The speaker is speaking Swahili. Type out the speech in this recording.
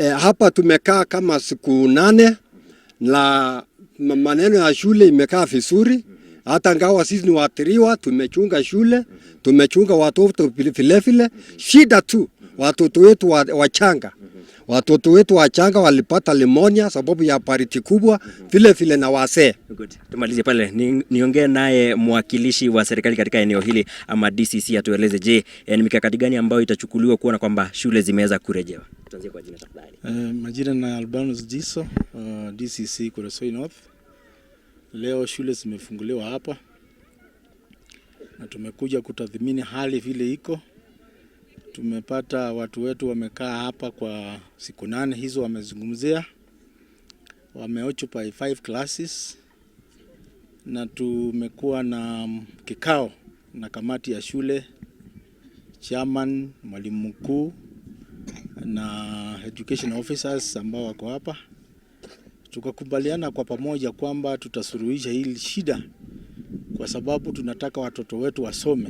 Hapa tumekaa kama siku 8 na maneno ya shule imekaa vizuri. Hata ingawa sisi ni waathiriwa, tumechunga shule, tumechunga watoto vile vile. Shida tu watoto wetu wachanga, watoto wetu wachanga walipata pneumonia sababu ya baridi kubwa, vile vile na wazee. Good. Tumalizie pale niongee naye mwakilishi wa serikali katika eneo hili ama DCC atueleze, je, ni mikakati gani ambayo itachukuliwa kuona kwamba shule zimeweza kurejewa? Tuanzie kwa jina tafadhali. Majina na Albanus Jiso, DCC Kuresoi North. Leo shule zimefunguliwa hapa na tumekuja kutathmini hali vile iko. Tumepata watu wetu wamekaa hapa kwa siku 8 hizo, wamezungumzia, wameoccupy 5 classes na tumekuwa na kikao na kamati ya shule, chairman, mwalimu mkuu na education officers ambao wako hapa. Tukakubaliana kwa pamoja kwamba tutasuluhisha hili shida kwa sababu tunataka watoto wetu wasome.